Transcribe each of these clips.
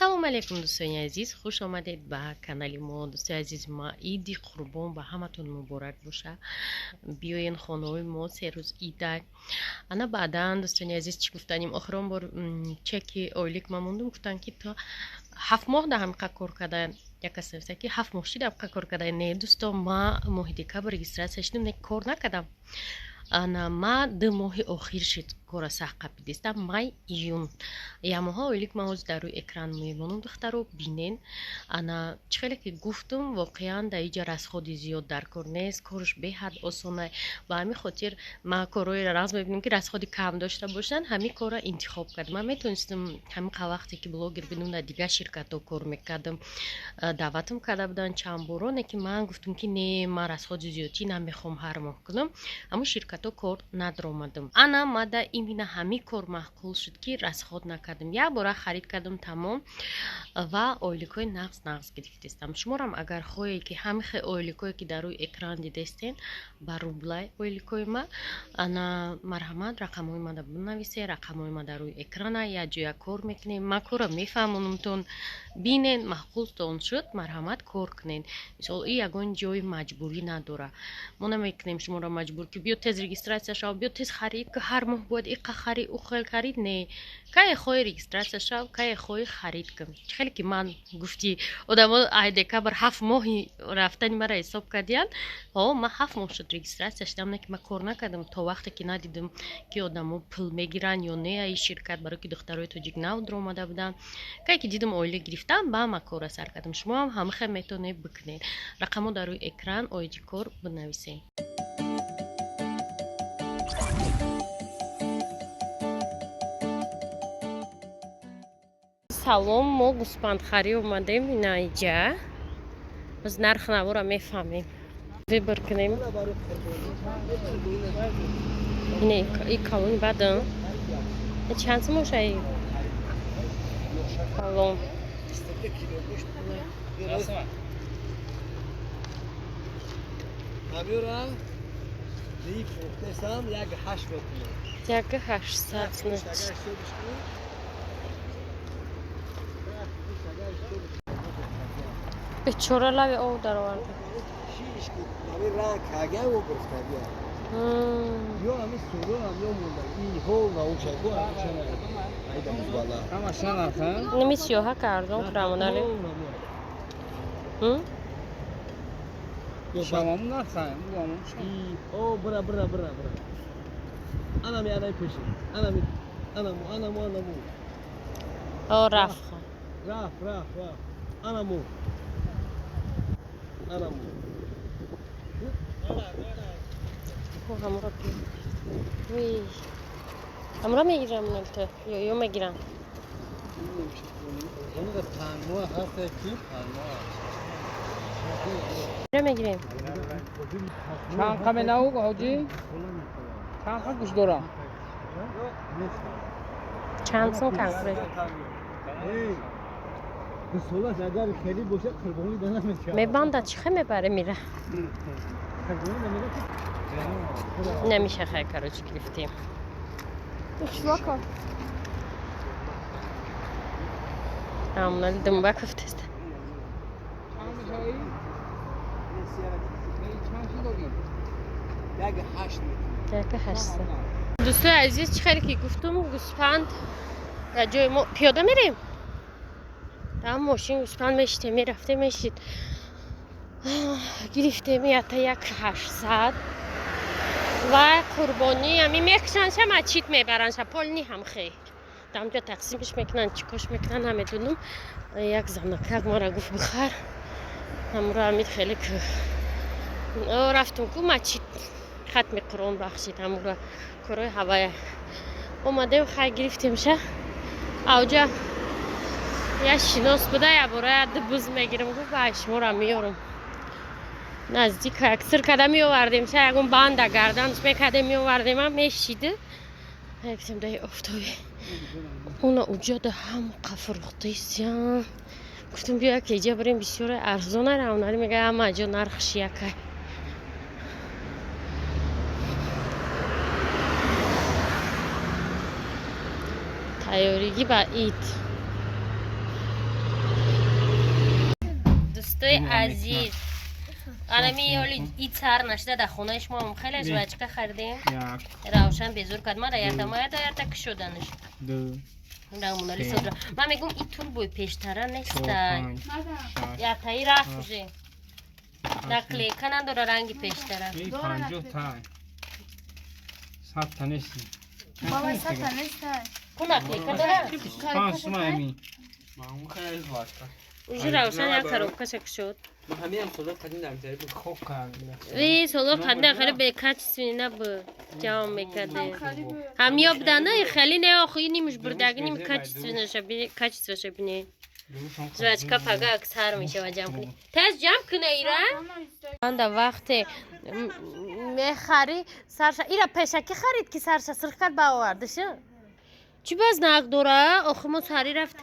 Салому алейкум, дӯстони азиз, хуш омадед ба канали мо. Дӯстои азизи ма, Иди Қурбон ба ҳаматон муборак боша. Биёен хонаҳои мо, 3 рӯз ида. Ана баъдан, дӯстони азиз, чӣ гуфтанем? Охирон бор чеки ойлик ма мондум, гуфтанд, ки то 7 моҳ да ҳамиқа кор карда. Як кас нависта, ки 7 моҳ шида ҳамиқа кор карда. Не, дӯсто, ма моҳи декабр регистрация шудам, не, кор накардам. Ана ма 2 моҳи охир шид кора сах қапидистам, май, июн, ямоҳа ойлик ма ҳозир дар рӯи экран мемонам, духтаро бинен. Ана чӣ хеле ки гуфтум, воқеан дар иҷа расходи зиёд дар кор нест, корш беҳад осона. Ба ҳамин хотир ма корҳоеро ранз мебинам, ки расходи кам дошта бошанд, ҳамин корро интихоб кардам. Ман метавонистам ҳамин қа вақте ки блогер будам, дар дигар ширкатҳо кор мекардам, даъватам карда буданд чанд боро, не ки ман гуфтам, ки не, ман расходи зиёдтӣ намехоҳам ҳар моҳ кунам, ҳамун ширкатҳо кор надромадам. Ана мада именно ҳамин кор маъқул шуд, ки расход накардам, як бора харид кардам, тамом, ва ойликҳои нағз нағз гирифтестам. Шуморам агар хоҳед, ки ҳамин хел ойликҳое, ки дар рӯи экран дидестен, ба рублай ойликҳои ма, ана марҳамат, рақамҳои мада бинависед, рақамҳои ма дар рӯи экрана. Як ҷоя кор мекунем, ман корро мефаҳмонамтон, бинен, маъқултон шуд, марҳамат, кор кунед. Мисол, и ягон ҷои маҷбурӣ надора, мо намекунем шуморо маҷбур, ки биё тез регистрация шав, биё тез харид ки, ҳар моҳ бояд иқа харид, ӯ хел харид. Не, кае хоҳӣ регистрация шав, кае хоҳӣ харид кун. Хеле ки ман гуфти одамо, ай декабр 7 моҳи рафтани мара ҳисоб кардиянд. Ҳо, ман 7 моҳ шуд регистрация шудам, не ки ман кор накардам то вақте ки надидам, ки одамо пул мегиранд ё не аи ширкат, барое ки духтарои тоҷик нав дуромада буданд. Кае ки дидам оила гирифтам, ба ман корра сар кардам. Шумо ҳам ҳамихел метавонед бикунед. Рақамҳо дар рӯи экран, оиди кор бинависед. Салом, мо гӯспандхарӣ омадем ина иҷа. Боз нарх навора мефаҳмем, выбор кунем. Ине и калони бадан чанд сум боша? И калон Ҳамёра фурӯхтесам, 1,8 мекунам. 1,800, значит. Бечора лави об дароварда. Ҳамин ранг кага о гирифтагия ё ҳамин сурам ё монда иҳо научако. Ними сиёҳа кардон крамонали. Шамаму нархаем. О, бира, бира, бира, бира, анами, анами пеши, анами, анаму, анаму, анаму. О, рафт. Рафт, рафт, рафт, анаму, анаму. Ҳамуро ҳамуро мегирам налта ё мегирам. Панмо ҳаста ки панмо. Мегирем. Чанд қа менау, ҳоҷӣ? Чанд қа гӯшт дорам? Чанд сум конкрет? Солаш агар хеле бошад, қурбонӣ да намешавад. Мебандад, чӣ хе мебаре, мира намеша. Хай, короче, гирифтем. Чувака. Амнали думба куфтеста. Чанд мешавӣ? Чанд ши дорӣ? 1,8 мекунам. 1,800. Дӯстои азиз, чӣ хеле ки гуфтум, гӯспанд дар ҷои мо пиёда мерем, дар мошин гӯспанд мешитем, мерафтем, мешид, гирифтем ята 1,800 ва қурбонӣ ами мекушанша, мачид мебаранша, полни ҳамхе дамҷо тақсимш мекунанд, чӣ кош мекунанд, намедонам. Як занакак мара гуфт, бихар ҳамро, амид хеле ки рафтум ку мачид, хатми Қуръон бахшид, ҳамура корои ҳавая омадем. Хай, гирифтемша. Авҷа як шинос буда, якбора ду буз мегирам, гуфт, ай шуморо меёрам наздик, як сир када меовардем ша, ягон банда гарданш мекардем, меовардем, мешиди. Гуфтем, даи офтоби уна уҷода ҳам қафурӯхтаисян. Гуфтем, биё як иҷа барем, бисёре арзона равнари мега, ҳама ҷо нархш якай. Тайёригӣ ба ид. Дӯстои азиз, анами ҳоли ид сар нашуда дар хонаи шумо хеле жвачка харидем. Равшан безур кард. Мара ята ята ята кушоданаш. Рамунали содра. Ман мегум и турбои пештара нестай. Ятаи рафт уже. Наклейка надора ранги пештара. 50 та. 100 та нест. Баба 100 та нестай. Ку наклейка дора? 5 сум ами. Уже Равшан як коробкаша кушод. ҳамиам соло қадим дар ҷари буд. Хок кард. И соло қадим хеле бекачественный набуд. Ҷавом мекардем. Ҳамиё буданд, хеле не охи нимш бурдаги ним качественноша бини, качествоша бини. Жвачка пага аксар мешава ҷамъ кунӣ. Тез ҷамъ куна ира. Анда вақте мехари сарша ира пешакӣ харид ки сарша сирх кард ба овардиша. Чӣ баз нақ дора? Охи мо сари рафт.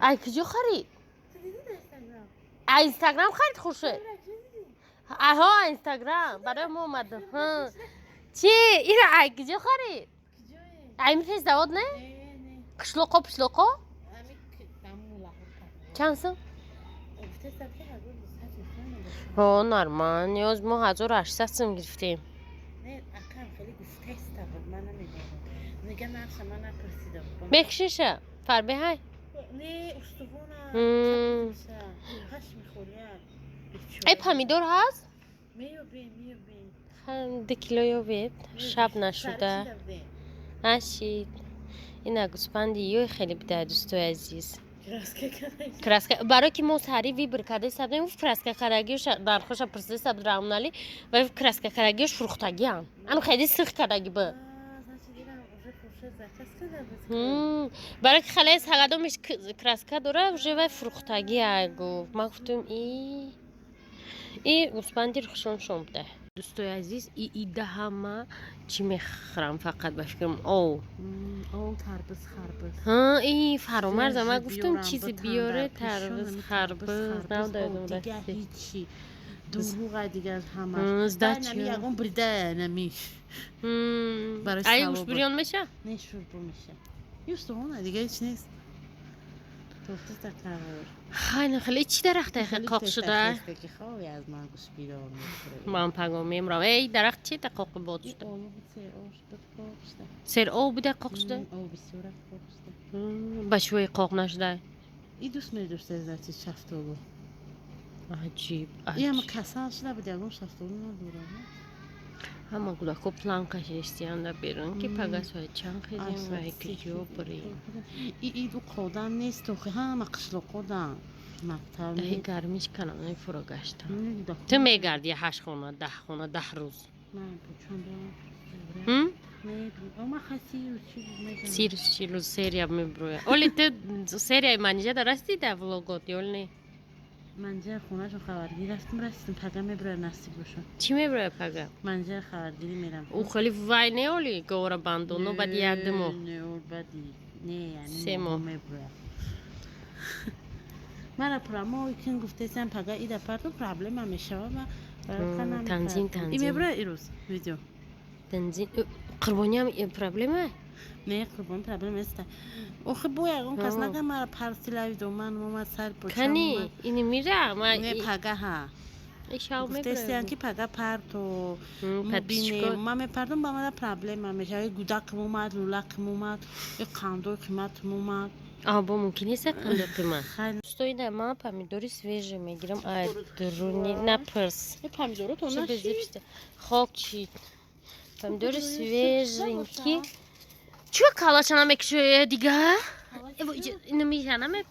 Ай куҷо харид? Ай Инстаграм харид Хуршед? Аҳо, Инстаграм барои мо омад. Чӣ ира ай куҷо харид? Ай мифеш завод не? Қишлоқо пишлоқо? Чанд сум? Ҳо, нормал. Ниёз мо 1800 сум гирифтем. Мекушиша? Фарбеҳай? Эй помидор ҳаст? 2 кило ёбед. Шаб нашуда. Ашид. Ина гӯспанди ёй хеле бида дӯстои азиз. Краска барои ки мо сари выбор карда сабдем, краска кардагиёш нархоша пурсида сабд Рамунали ва краска кардагиёш фурӯхтагиам. Ано хеле сирх кардаги бу. Барои ки халаи сагадомиш краска дора, уже вай фурӯхтагия гуфт. Ман гуфтам и гӯспанди рухшон шом буда. Дӯстои азиз, и ида ҳама чӣ мехӯрам фақат ба фикрам ов. Ов, тарбиз, харбиз. Ҳа, и фаромарза ман гуфтам чизе биёре, тарбиз, харбиз, навдаёдам дигар расти. ҳичи. Дурӯға дигар ҳамаш. Сдача. Нами ягон брида намиш. Барои Ай савоб. гӯшт бирён меша? Не шурбо меша. Юстуғона дигар ҳеч нест. Тофтиста карор. Хайна хеле чӣ дарахте хеле қоқ шуда? Ки хови аз ман гӯшт бирён мехӯрад. Ман паго мемрам. Эй дарахт чи та қоқи бод И шуда? об буд, сер об шуд, қоқ шуда. Сер об буда қоқ шуда? Об бисёр рафт, қоқ шуда. Ба чӯи қоқ нашуда? И дӯст медошт аз дасти шафтолу. Аҷиб, И ҳама аҷиб. касал шуда буд, ягон шафтолу надорад. Ҳама кӯдакҳо план кашистиянд дар берун ки пага соат чанд хезем ва куҷо бирем. И иду қодам нест, охи ҳама қишлоқодан. Мактаб Даҳи нест. гармиш каналаи фуро гаштам. Не, Ту мегарди ҳашт хона, 10 хона, 10 рӯз. Ман бучон дорам. Ҳм? Не, ома хай 30 рӯз 40 рӯз мезанам. 30 рӯз 40 рӯз серия меброя. Оли ту серияи манижа да расиди дар влогот ё не? Манҷа хонашон хабаргирӣ рафтам, расидам, пага меброя насиб бошад. Чӣ меброя пага? Манҷа хабаргирӣ мерам. Ӯ хеле вай не оли говора бандоно баъди як ду моҳ. Не, ол баъди не, яъне Се моҳ. меброя. Мара прамо кин гуфтесам пага ида парту проблема мешава ва Танзим, И танзим. меброя ирӯз видео. Танзим. Қурбониам проблема? Не, қурбон проблема нест. Охи бо ягон кас Ҳо. нага мара партила видео ман омад сар почам. Кани ини мира ма Не, пага ҳа. ишав Гуфтесиян меброя. ки пага парту. Подписчико Мебинем, ман мепардам, ба мада проблема мешава. Гудакам омад, лулакам омад, қандои қиматам омад. А бо мумкин нест қандо қимат. Хай Стоида ман помидори свежий мегирам, ай дуруни напирс. Помидоро то Чӣ наши. безеб хок чи помидори свеженький. Чӣ калаша намекушоя дига? Эво иҷа инамиша намек.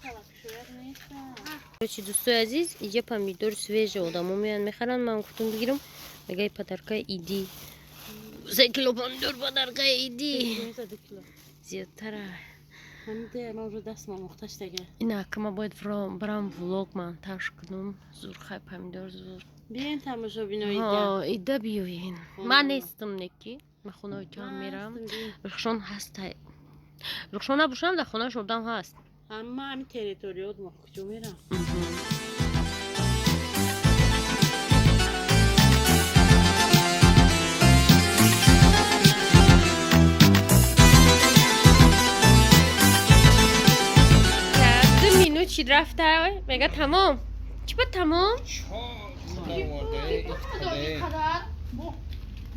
Короче, дӯстои азиз, иҷа помидори свежий одамо меянд мехаранд, ман гуфтам бигирам, мегай подаркаи идӣ. 3 кило помидор подаркаи идӣ. Зиёдтара. Ина кама бояд барам влог монтаж кунам. Зур хай помидор зур. Биёен тамошобиноида. Ҳо, ида биёен. Ман нестам неки. Ман хонаи туам мерам. Рухшон ҳаст. Рухшон набошам, дар хонааш одам ҳаст. Ама ҳамин территориёт мо куҷо мерам? 2 минут шид рафта, мега тамом. Чӣ ба тамом?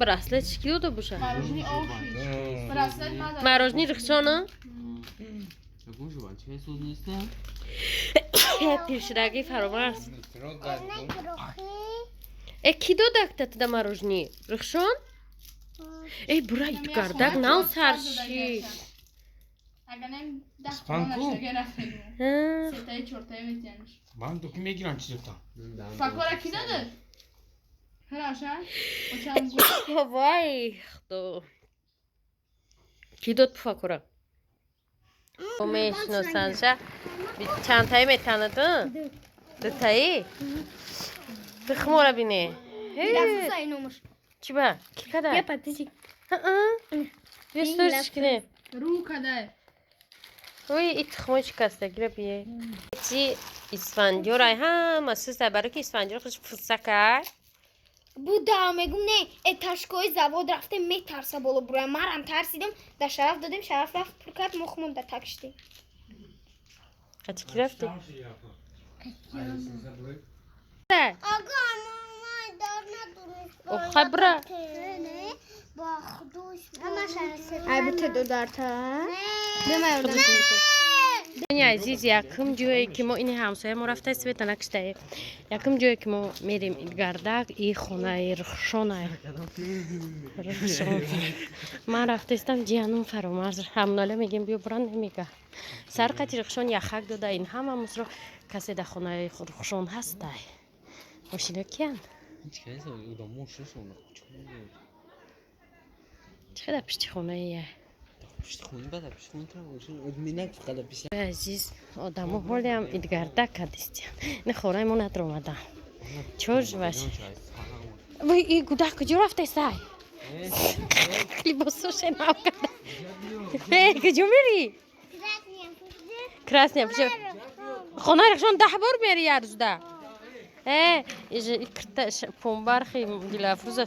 Браслет чӣ ки дода боша? Мороженое Рухшона? Пиршидаги Фаромарз. Э, ки додакта туда мороженое? Рухшон? Эй, бура гардак нав сарши. Ман доки мегирам чизота. Факора ки додад? Вай, худо. Ки дод пуфакора? Мешиносанша. Чандтаи метанад? Дутаи? Тухмора бине. Чӣ ба? Ки када? Бистор кине. Ру кадай. Ой, и тухмои чӣ каста? Гира бие. Чи Исфандиёр ай ҳама суста, барои ки Исфандиёр хуш фусакай. Буда, мегум не, этажкои завод рафтем, метарса боло буроя. Марам тарсидам, да Шараф додем, Шараф рафт пур кард, мо хумон да так шидем. Қати ки рафти? Ага, мама, дар надонист. Охай бра. Ай бута додарта. Азиз, якум ҷое ки мо ини ҳамсоя мо рафта света накиштае. Якум ҷое ки мо мерем гардак и хонаи Рухшонай. Рухшон. Ман рафтаистам ҷиянум Фаромарз. Ҳамнола мегем биё буран намега. Сар қати Рухшон яхак дода ин ҳама мусро касе дар хонаи Рухшон ҳастай. Мошино киян? Чӣ қадар пишти хонаи азиз одамо ҳолиам идгардак кардистиян. Ин хонаи мо надромадан. Чор жуваш. Вой, и гудак куҷо рафтаистай? Либосоше нав карда. Э, куҷо мери? Красная пуша. Хонаи Рухшон 10 бор мери як рӯзда. Э, помбархи Дилафрӯза.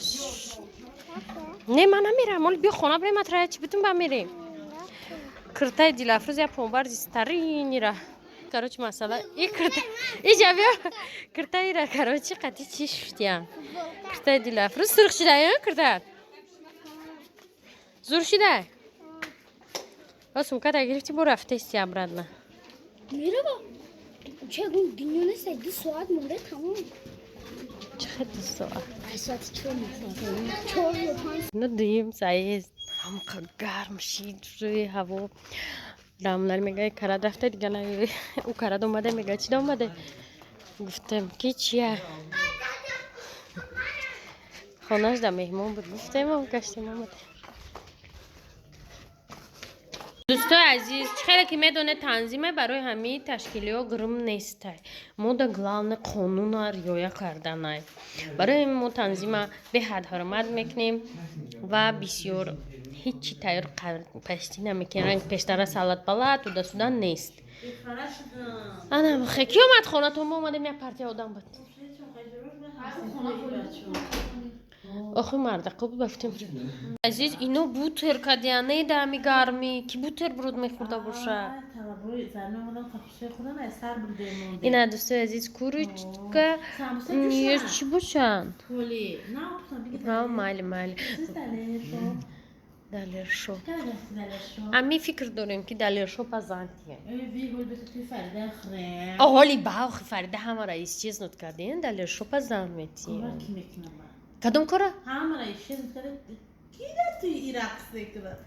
Не, ман намерам. Оли биё хона бирем, атрая чӣ битун ба мерем. Киртаи Дилафрӯз я помбарзи старинира. Короче, масала и кирта. Иҷа биё. Киртаира, короче, қати чӣ шуфтиян. Киртаи Дилафрӯз сурх шидай, киртаат? Зур шидай? О, сумката гирифти, бо рафтаисти обратно. Мерава. Ча гум дунё нест, 2 соат монда тамом. Чӣ хел 2 соат? Соати 4 4 ё 5. Ну, дуюм заезд. Ҳамқа гарм шид рӯи ҳаво. Рамнал мега карад рафта дига наёй. Ӯ карад омада мега чӣ да омада? Гуфтем ки чия? Хонаш да меҳмон буд. Гуфтем гаштем омадем. Дӯстои азиз, чӣ хеле ки медонед, танзиме барои ҳамаи ташкилиҳо гурум нестай. Мо да главне қонуна риоя карданай. Барои мо танзима беҳад ҳурмат мекунем ва бисёр ҳеҷ чӣ тайёр пашти намекунем. Ранги пештара салат балат туда-сюда нест. Ана хе ки омад хонатон? Мо омадем, як партия одам буд. Охи мардако буд, бафтем. Азиз, ино бутер кадияне да ами гармӣ. Ки бутер буруд мехӯрда боша? Ина дӯстои азиз, курочка чӣ бошанд? Майли, майли. Далершо. Ами фикр дорем ки Далершо пазантия. Оҳоли баохи Фарида ҳамара исчезнут кардем, Далершо пазан метием. Кадом кора? Ҳамара исчезнут карда. Ки дар туи и рақс мекунад?